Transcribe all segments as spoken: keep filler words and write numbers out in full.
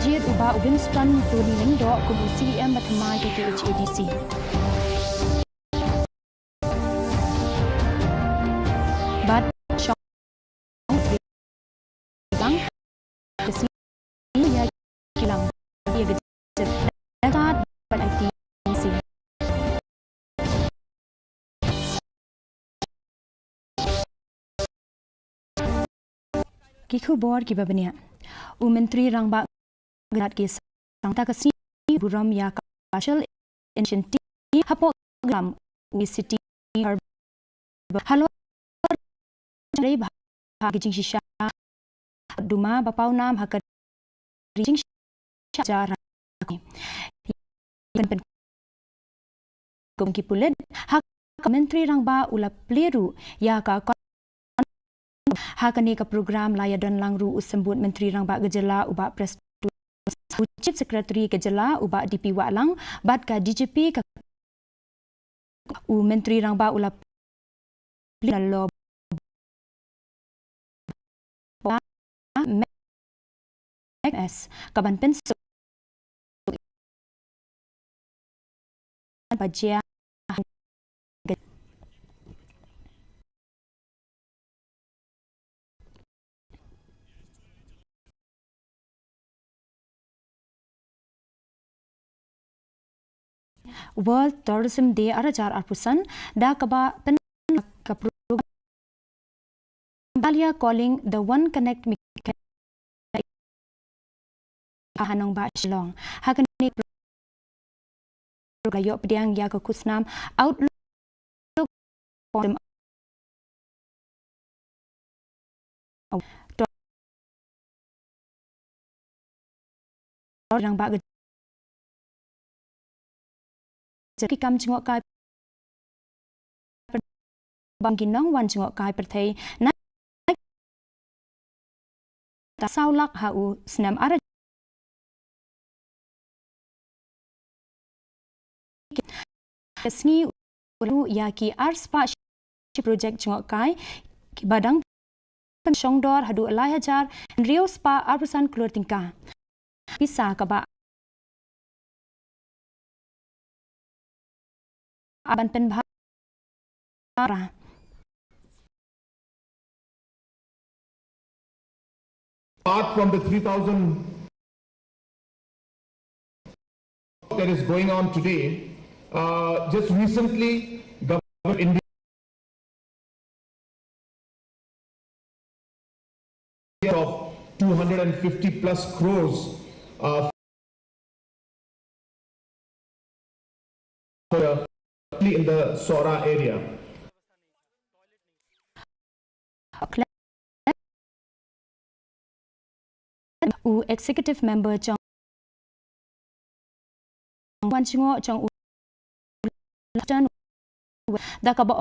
Jied u Bah Winston Tony Lyngdoh kum u C E M ba thymmai ka K H A D C. Bad shong bang ka sngi ïa ki lang ïa ka jingstad bad I T C. Ki khubor kiba bniah. U Myntri Rangbah Gajrad ki sangta ka sngi burom ïa ka Special Initiative hapoh Glam U C T Harbour. Halor jrei bha ka jingshisha duma ba paw nam ha ka jingshisha jar ha ka kum ki pulit ha ka Myntri Rangbah u la plie ruh ïa ka Ha kane ka program la ïadon lang ruh u Symbud Myntri Rangbah ka Jylla u Bah Prestone, u Chief Secretary ka Jylla u Bah D P Wahlang, bad ka D G P ka, u Myntri Rangbah u la plie na Law Board, ka ban pynsuk ba jia World Tourism Day ar hajar arphew san, da kaba pyn ka program Balia Calling the One Connect Mekong ha nongbah Shillong. Ha kane ka program la ïoh pdiang ïa ka khusnam Outlook Rangbah ka Jylla ki kam jngohkai bad ki nongwan jngohkai pyrthei na saw lak ha u snem ar ka sngi u ïa ki ar spah shi projek jngohkai kiba dang pynshong dor haduh lai hajar hynriew spah arphew san klur tyngka. Pisa kaba ban pynbha Apart from the three thousand that is going on today, uh, just recently, Government of India of two hundred and fifty plus crores, uh, for, uh, in the Sohra area. U executive member jong wan jngoh jong u Lachlan da kaba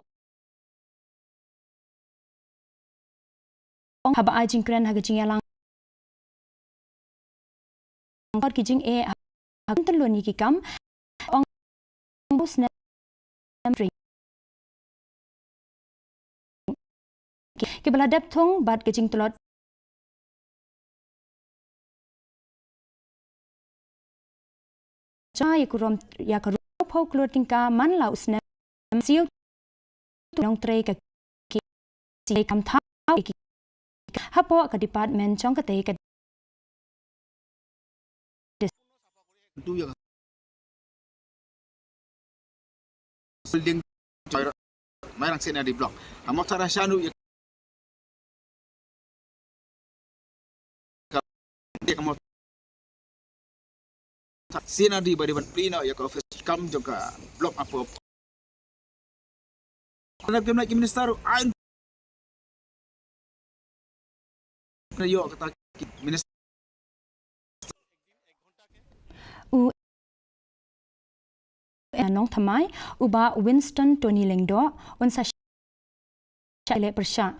ong haba ai jingkren ha ka jingïalang ki jingeh ha ka tyllun ïa ki kam ong bus ne kiba la dep thung bad ka jingtlot. Cha ïa ka rom ïa ka rom phew klur tyngka man la u snem siew nongtrei ka ki kam thaw hapoh ka department jong katei ka building Mairang Senior Block. Amo tara shanu ya ka mo Senior ba di ban plino ya ka office kam jong ka block apo. Kena kena ki minister ain na ïoh kata ki minister. U Nongthymmai u Bah Winston Tony Lyngdoh un sa shah leh pyrshah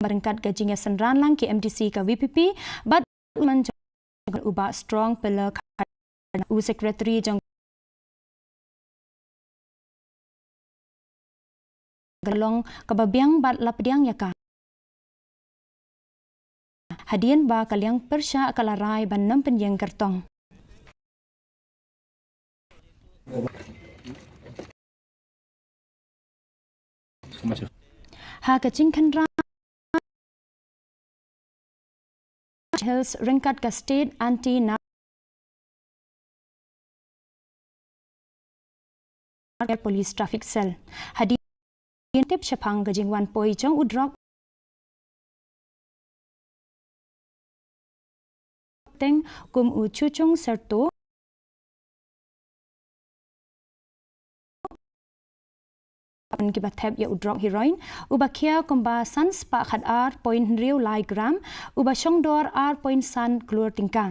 ryngkat ka jingïasynran lang ki M D C ka V P P bad u man jong u Bah Strong Pillar, u secretary jong ka long kaba biang bad la pdiang ïa ka. hadien ba ka liang pyrshah ka la rai ban nym pynïeng kyrtong. Ha ka jingkhynra Hills ryngkat ka State Anti Narcotics Police Traffic Cell. Hadien tip shaphang ka jingwan poi jong u drok teng kum u Chuchung Serto, kiba thep ïa u drok heroin, uba khia kumba san spah khat ar point hynriew lai gram, uba shong dor ar point san klur tyngka.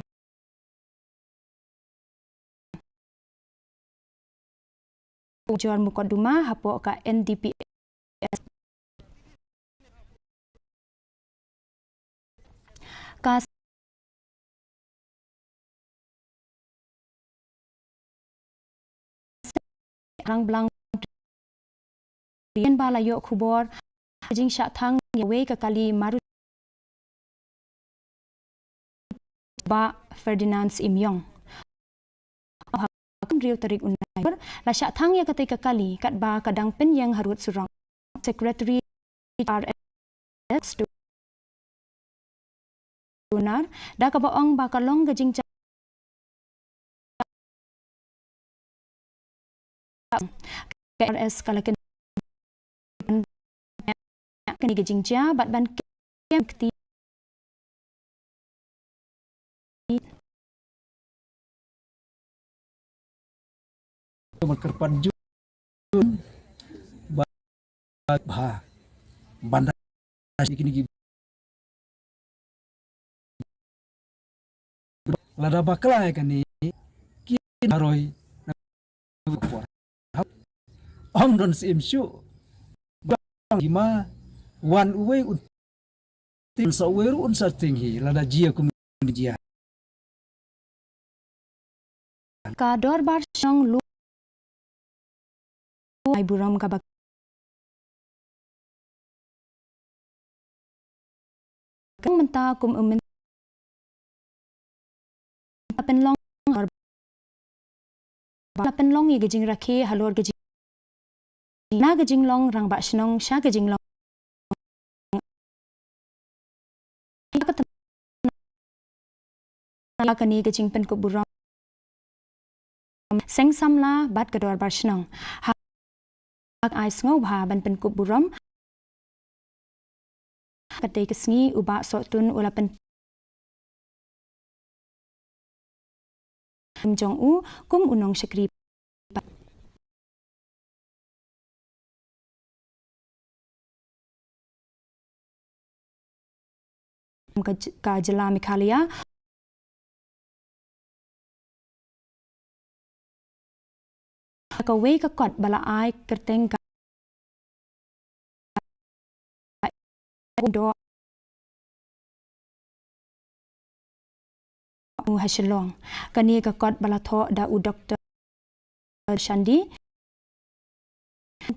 Ujor mukotduma hapoh ka N D P S. Ka Rangblang Rien ba la ïoh khubor jingshah thang ïa wei ka kali Maruti Bah Ferdinand Syiemliong. Ha ka hynriew tarik u Naiwieng la shah thang ïa katei ka kali katba ka dang pynïeng harud surok. Secretary R S Tunar da kaba ong ba ka long ka jingja K R S ka la kynmaw kane ka jingjia bad ban kem kti ban kyrpad jur ba bha ban da kine ki lada bakla ïa kane ki haroi. Ym don syiem shuh ba ki ma wan uwei un ting sa uwei ruh un sa ting hi lada jia kum jia. Ka dorbar shnong Lu ai burom kaba kang mynta kum u mynta pynlong ba la pynlong ïa ka jingrakhe halor ka jing na ka jinglong rangbah shnong sha ka jinglong. Ïa kane ka jingpynkup burom seng samla bad ka dorbar shnong ha ka ai sngewbha ban pynkup burom. Katei ka sngi u Bah Sohtun u la pyn jong u kum u nongshakri ka, ka jylla Meghalaya. Kawei ka kot ba la ai kyrteng ka u Doh u ha Shillong. Kane ka kot ba la thoh da u Doktor Shandi.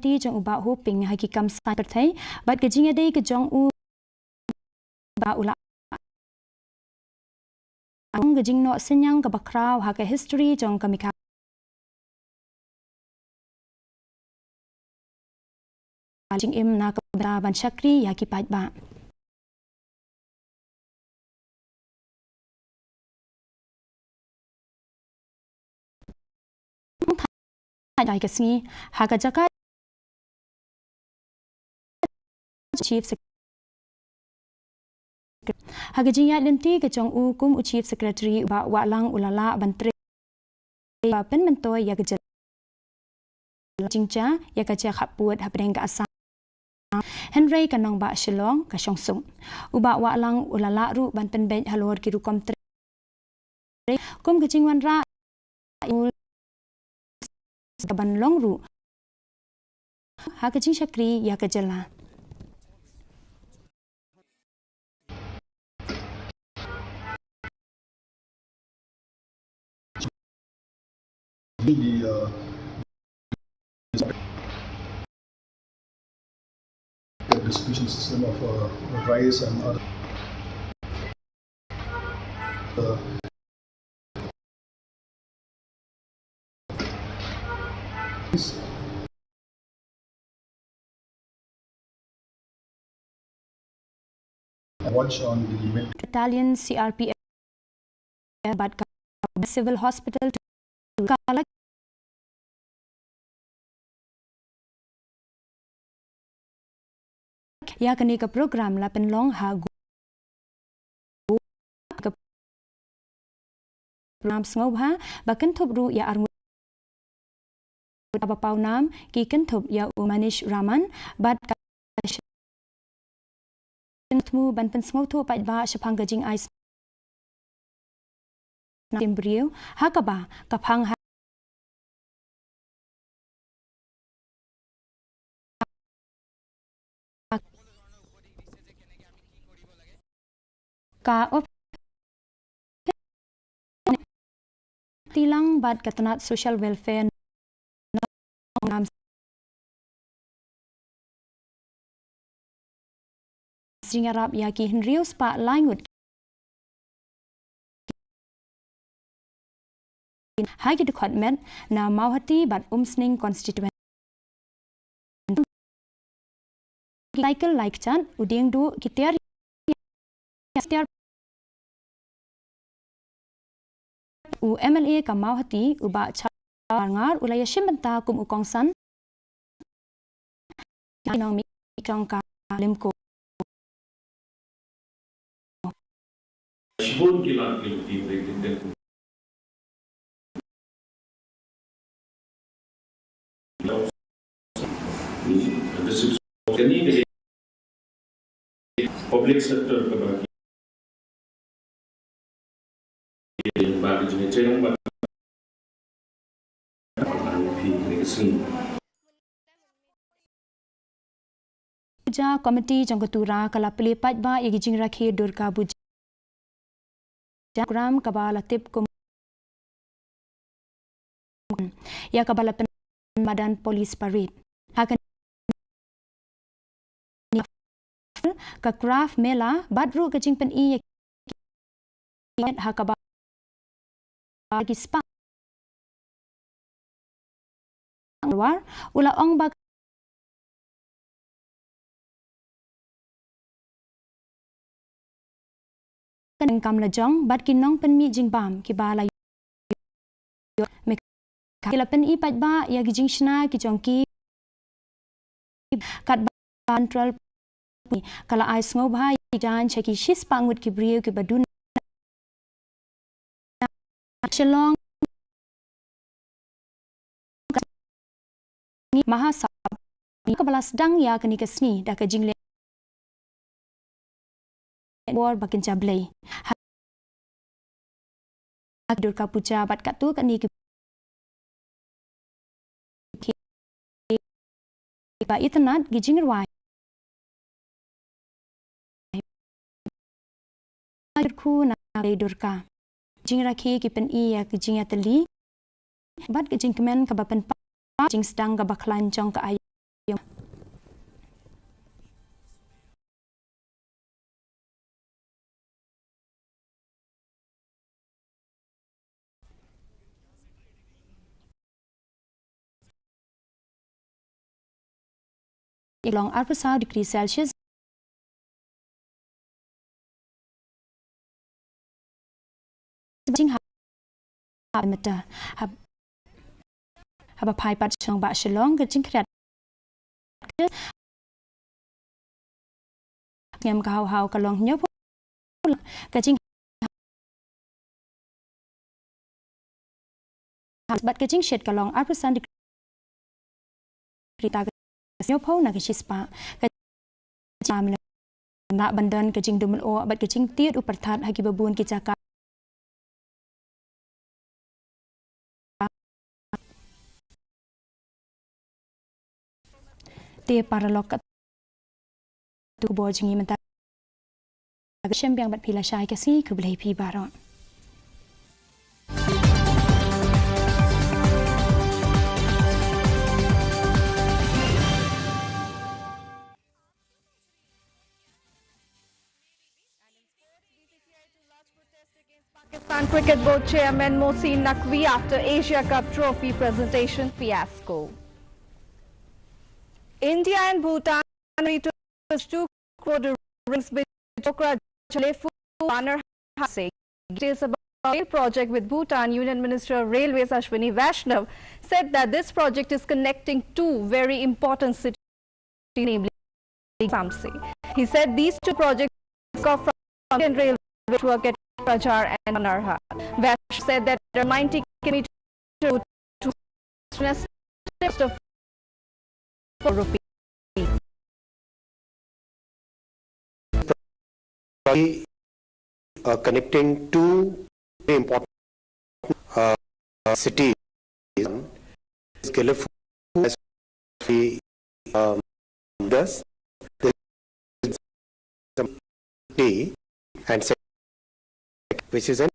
Ti jong u Bah Hoping ha ki kam saiñ pyrthei bad ka jingïadei ka jong u ba u la ong ka jingnoh synñiang kaba khraw ha ka history jong ka Meghalaya. Jingim na ka bynta ban shakri ïa ki paidbah. Ka sngi ha ka jaka Chief Secretary. Ha ka jingïaid lynti ka jong u kum u Chief Secretary u Bah Wahlang u la lah ban trei ba pynmyntoi ïa ka jylla jingjia ïa ka jia khappud hapdeng ka Assam. Hynrei ka nongbah Shillong ka shong suk. U Bah Wahlang u la lah ruh ban pynbeit halor ki rukom trei kum ka jingwanrah ka ban long ruh ha ka jingshakri ïa ka jylla. The, uh, distribution system of, uh, rice and other the watch on the mid- Battalion C R P F bad ka Civil Hospital to ka la ïa kane ka program la pynlong ha gu-, gu-, ka program sngewbha ba kynthup ruh ïa arngut ba pawnam ki kynthup ïa u Manish Raman bad ka thmu ban pynsngewthuh paidbah shaphang ka jingai s-, na tim briew ha kaba ka phang ha ka op tilang bad ka tnat social welfare ngam sing arap ïa ki hynriew spah lai ngut ha ki dkhot met na Mawhati bad Umsning constituency. Cycle like chat u dieng du ki tiar, tiar u M L A ka Mawhati u Bah Charles Ngar u la ïashim bynta kum u kongsan nongmih jong ka Limco. Shibun ki lad ki lynti briew ki teng. Kani ka public sector kaba ki ba ki jingïatrei lang ba phi kani ka sngi. Puja Committee jong ka Tura ka la plie paidbah ïa ki jingrakhe Durga Puja program kaba la tip kum ïa kaba la pynmadan police parade. Ha kane ka craft mela bad ruh ka jingpyni ïa ki ha kaba ki spah. War u la ong ba ka nengkam la jong bad ki nongpynmih jingbam kiba la ïoh me ki la pyni paidbah ïa ki jingshna ki jong ki katba central ka la ai sngewbha ïa ki jaiñ sha ki shispah ngut ki briew kiba duna Shillong. Maha Sabha kaba la sdang ïa kane ka sngi da ka jingleh bor ba kynja Blei ha Durga Puja bad katto katne ki ba itynnad ki jingrwai. Jyrkhu na Blei Durga. Jingrakhe ki pyni ïa ki jingïatylli bad ki jingkmen kaba pynpaw jingsdang kaba khlaiñ jong ka aïom. Long arphew saw degree Celsius. Jing ha, ha meta ha, haba phai pat shong ba Shillong ka jingkhriat ngem ka haw haw ka long hynñiewphew ka jing bad ka jingshit ka long arphew san degree. Rita ka hynñiewphew na ka shispah ka jam na ban don ka jingdum lyoh bad ka jingtied u pyrthat ha kiba bun ki jaka. Te paralok, tu khubor jong ngi mynta. Shem biang bad phi lashai ka sngi, khublei phi baroh. Pakistan Cricket Board Chairman Mohsin Naqvi after Asia Cup Trophy presentation fiasco. India and Bhutan agree to two crore rings bid Chokra Chalefu Banar Hase. Details about rail project with Bhutan Union Minister of Railways Ashwini Vaishnaw said that this project is connecting two very important cities, namely Samse. He said these two projects come from Indian Railway network at Prachar and Manarha. Vaishnaw said that there are ninety kilometers to, to cost of four rupees. Probably, uh, connecting two very important, uh, cities. One is Gelephu, as we, um, does. This is a city and which is in